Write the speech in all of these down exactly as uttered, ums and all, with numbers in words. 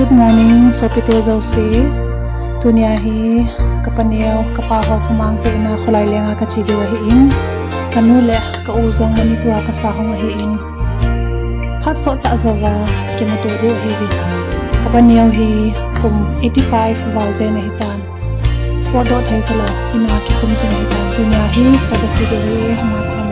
Good morning, sopite jouse. Tunia hi kapaneo, kapa ho khomang te ina kholai lenga kache diu ahin. Kanu le ka u jong Manipur a kasa hung ahin. Phat sot tah jouva kimuto diu ahiuve. Kapaneo hi kum eighty five val jen ahitan. Potdoh thei talou, ina kikhum jing ahitan. Tunia hi kagache diu ahi, hama khoma.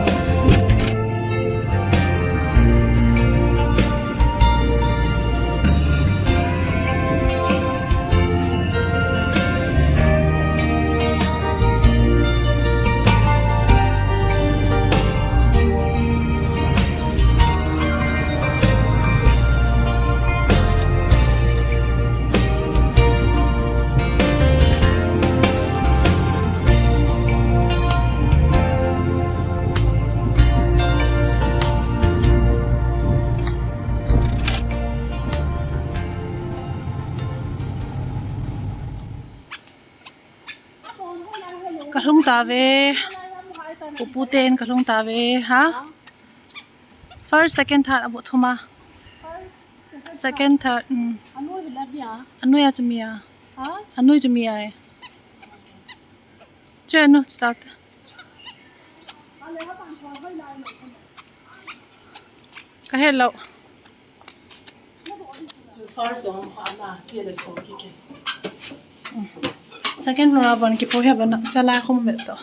Kalhung tauve. Pupu ten kalhung tauve, ha? First, second, third, abu thuma. Second, third, um. Anoi a chu mi a. Anoi chu mi a. Che nu, chu tau ta. Kahelou. First jong pha na, che le so ki ke. Second floor a bon kipo he bon na, chala khum ve to.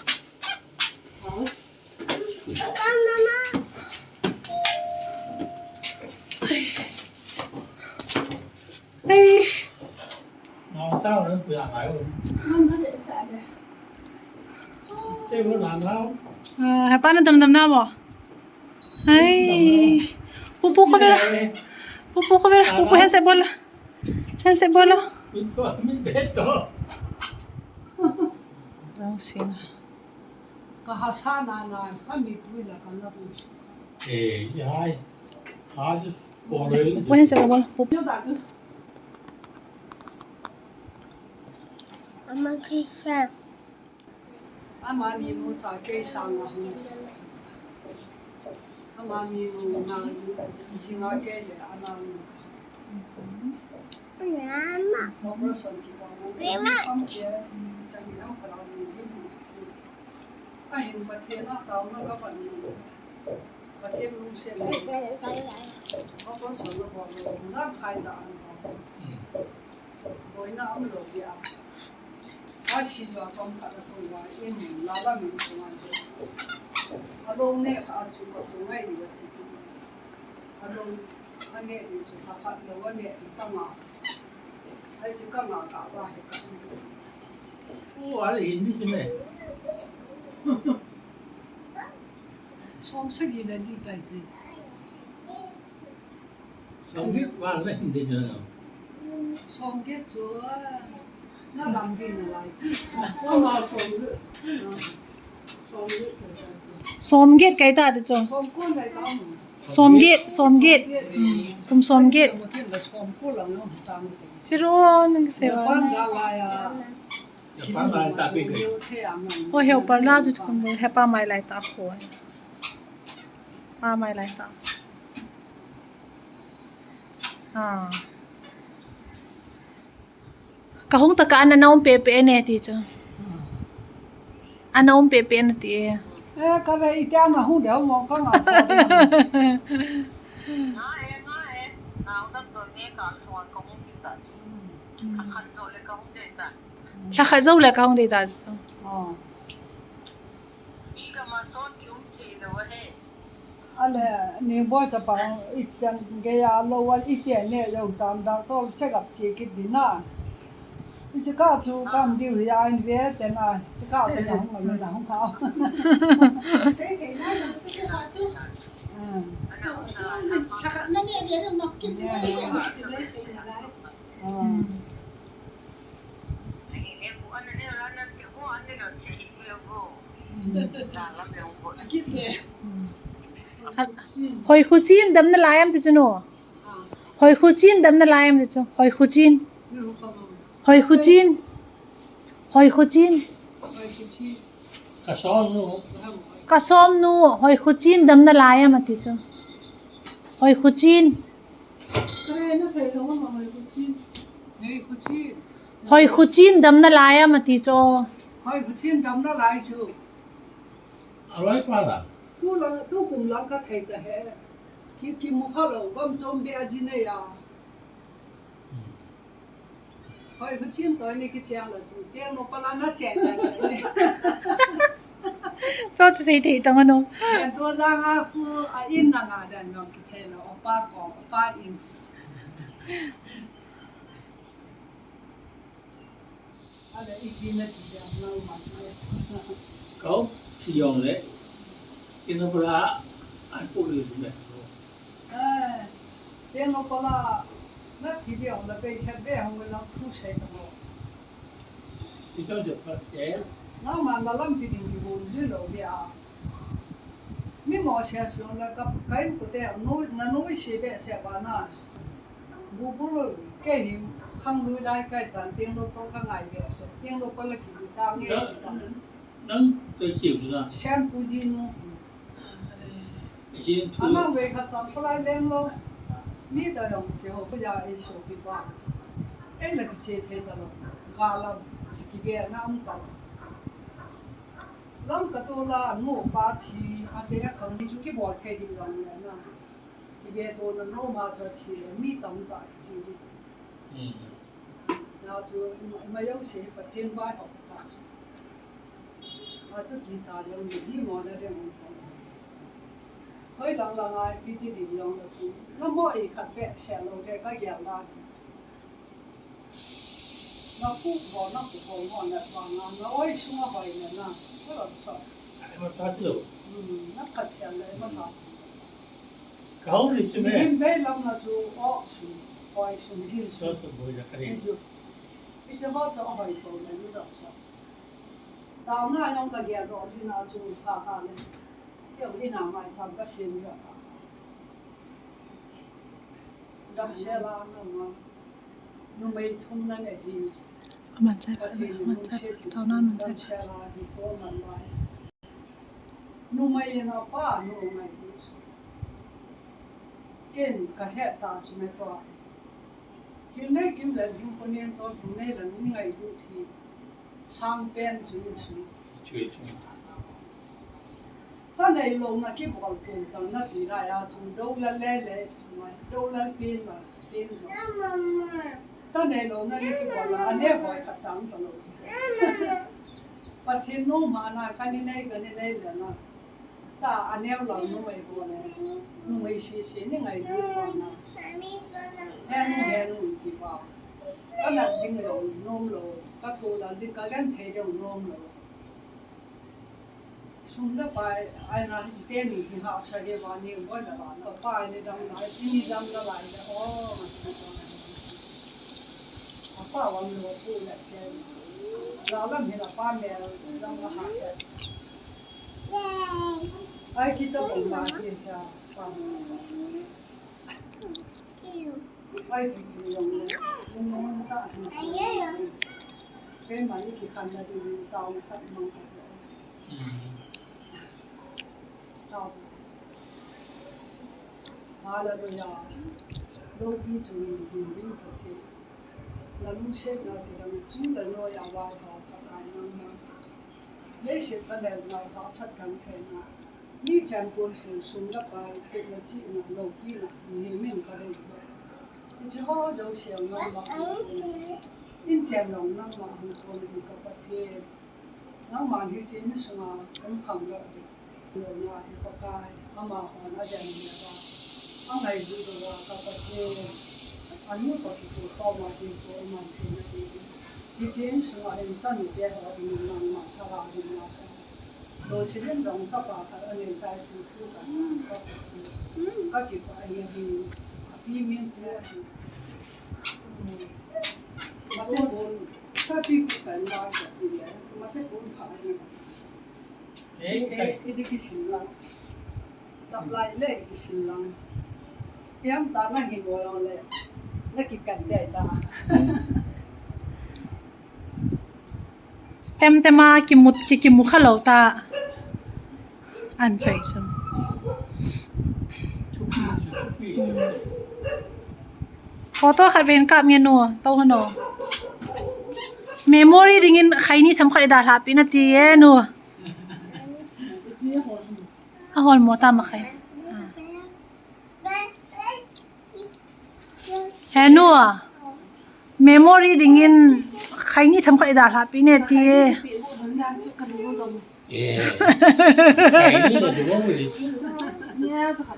Ai. Ah, hepa na damdam na mo. Ai. Pupu ko vera. Pupu ko vera. Pupu handset bol. Handset bol. Rang sina. Ka hasa na na, ka mi pui la ka na pui. Eh, ya, ya, ya, Pupu handset bol. Pupu. Ama kisa. Amani nu cha kei sanga hung. Amani nu na ni jinga kei le ana nu. Mama. Operation kipa mo. Mama. Am ke, chang yang pala ni ki. Ahin Pathen a taona kapan. Pathen lungset. Operation lo bol. Jam khai ta an. Boina umlou dia. Athi lou chomkhat a kou a, in la la min chunga chu. Alou neh kha chu ka kou ngai ni ti. Alou aneh ding chu lhakhat lou aneh ding ka ngah. Ai chu ka ngah kah a he ka. O, ale in di me. Som sagi le di kai di. Som get val na Hindi na. Som get chu, na dang di na lai. Ama som get. Som get. Som get kai ta de chu. Som ko lai ta mo. Som get, som get. Hmm. Kum som get. Som ko lang no ta mo. Chiro nang se wa. Pan ga la ya. Hepa mai lai ta pi ke. O hepa la ju kum hepa mai lai ta ko. Pa mai lai ta. Ah. Ka hung ta ka ana na um pe pe ne ti chu. Ana um pe pe ne ti. Eh, ka ve ite ana hung de mo ka nga. Nga e, nga e. Na hung ta ko ne ka suan ko hung ta. Ka khan zo le ka hung de ta. Lhakhat jou le ka hung dei ta chu. Oh. Mi kama son kium thei lou ahi. Ale, Ningboi chapang ichan geiya lou a iti ne jou tan doctor check up che kit ding na. Ichi ka chu kam diu hi a in ve te na. Chi ka chu na hung na hung ka. Sei thei na na chu na chu. Ah. Lhakhat na ne dia na kit ding na. Ah. Hoi khuchin damna lai am ti chu nu. Hoi khuchin damna lai am ti chu. Hoi khuchin. Hoi khuchin. Hoi khuchin. Ka som nu. Ka som nu. Hoi khuchin damna lai am ti chu. Hoi khuchin. Kare na thei lo ma hoi khuchin. Hoi khuchin. Hoi khuchin damna lai a mati cho. Hoi khuchin damna lai chu. Aloi pa la. Tu la, tu kum lang ka thei ta he. Ki, ki mu kha lo, kam chom be a ji ne ya. Hoi khuchin to ni ki chiang la chu. Tiang lo pa la na chen ta ni. Cho chu sei thei tang ano. Yan to la nga ku a in na nga dan no ki thei lo, pa ko, pa in. Kau, si yong le, kina pula, ai pu le le. Teno pala, na ki yong le, pe khe be hong le, na khu se ta mo. Si yong je pa te. Na man la lam ki ding ki bu ji lo bia. Mi mo se su yong le, ka, ka in ku te, nu, na nu si be se ba na. Bubul ke hi khang lui lai kai tan tiang lo ko ka ngai ve so tiang lo ko la ki ta nge ta. Nang ka siu na. Sian pu ji nu. Sian tu. Ama ve kha chang ko lai leng lo. Mi ta yong ke ho ko ya e so ki ba. E la ki che the ta lo. Ka la si ki ve na am ta lo. Lam ka to la nu pa thi a te a khang ni chu ki bol the di lo na. Ki ve to na no ma cha thi le mi tam ta ki chi di. Na chu ma yo se pa then ba ho ta chu. A tu ki ta yo ni di mo na de mo ta. Hoi lang lang ai pi ti di yo na chu. Na mo i khat pe se lo de ka ya la. Na pu bo na pu bo mo na pa na na oi su ma hoi na na. Ko lo so. Ai ma ta ti lo. Na khat se le ma ta. Ka hau ri chu me. Lim bei lam na chu o su, hoi su, lim su. Sa tu boi la ka ri. Iti ho chu hoi ko na ni da sa. Tao na yong ka gel do ri na chu ka ka le. Yo ri na mai cham ka sim yo ka. Dam se la na ma. Numei thum na ne hi. Aman chai pa, aman chai pa, tao na aman chai pa. Dam se la hi ko man lai. Numei in a pa nu ngai du chu. Ken ka het ta chu me to. Hin nei kim le hin ko nen to hin nei la ni ngai du hi. Sang pen chu ni chu. Chu chu. Cha nei lo na ki bol kum tang na ti lai a chu do la le le chu mai do la pin la. Tin jo. Sa nei lo na ni ki bol la, a ne boi khat chang ta lo. Pathen nom ma na ka ni nei, ka ni nei le na. Ta a neo lo numei bol le. Numei si si ni ngai du bol na. He nu, he nu ki bol. Ka na ding lo, nom lo. Ka thu la ding ka gan thei lo, nom lo. Sum le pai, ai na hi te ni hi ha sa he ba ni boi da la, ka pai ni dam lai, ti ni dam la lai le, o. A pa wan lo pu le ke. La lam hi la pa me dam la ha ke. Ai ki ta bom ba ki ta pa. Ai ki ki yong le. Yong yong ta. Ke ma ni ki khan na di ta ong khat mang. Hallelujah. Loupi chungnung hingjing Pathen. Na lungsetna kidang chu la noiya vaihao Pakai nangma. Leiset ka lelna, hahsat kan theina. Mi chan pon sin sum le pai, thepna chihna, loupina, mihem in ka dei. Hiche ho jouse nangma hung kon. In chen long nangma hung kon hi ka Pathen. Nangman hiche insunga hung khangdoh ding. Lona hi Pakai, amahon adem uva, angailut uva ka Pathen, anu toh kitoh khoma hinkho iman theina dingin, hiche insunga hin chanute ho dingin nangma thagau hin nate. Losih in dong chapa khat anei tai ti thu ka, ka Pathen, kakipah e ahi, api min thu ahi. Mate pon, sapi pu kan la ka ti le, mate pon kha ahi. Che, idi kisil lang. Tap lai le kisil lang. Piang ta na hi mo le. Na kikan dei ta. Tem tem a kimu, ki, kimu kha lou ta. An chai chu. Photo khat ven kap nge nu, to hano. Memory dingin khaini themkhat idalhah peh in ati e nu. Ahol mo tama khai. He nu, memory dingin khaini themkhat idalhah peh in ati e. Eh, khaini le duhom le.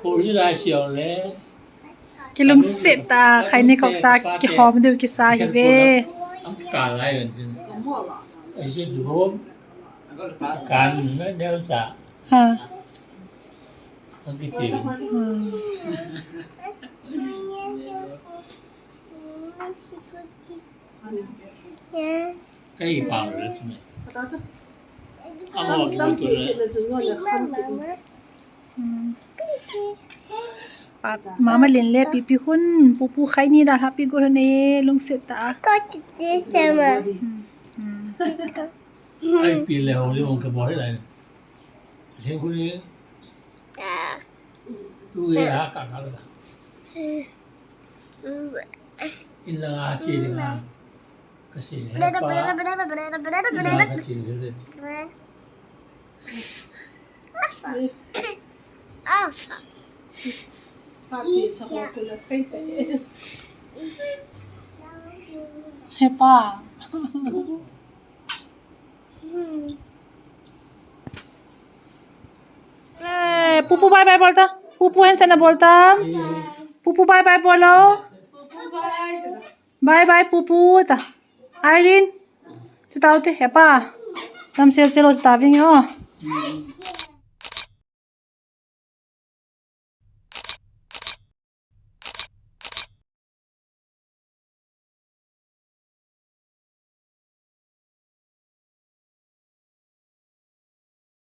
Khaini la siau le. Kilungset tah, khaini kop tah, kihom diu kisa hi ve. Am ka lai ven tin. Ai se duhom. Kan na neo sa. Ha. Ang kitin. Hmm. Kei pang le tme. Amo ki tu le. Hmm. Pa, mama len le pipi hun, pupu khaini dalhah peh got hon e, lungset tah. Hmm. Hmm. Ai pi le ho le ong ka bol le. Le hu le. Tu ye ha ka ka la. In la nga chi le nga. Ka si le pa. In la nga chi le le. He pa. Eh, pupu bye bye bol ta. Pupu handshake na bol ta. Pupu bye bye bolo. Bye bye pupu ta. Irene. Chu tao te, he pa. Tam sel sel o chu ta ving o.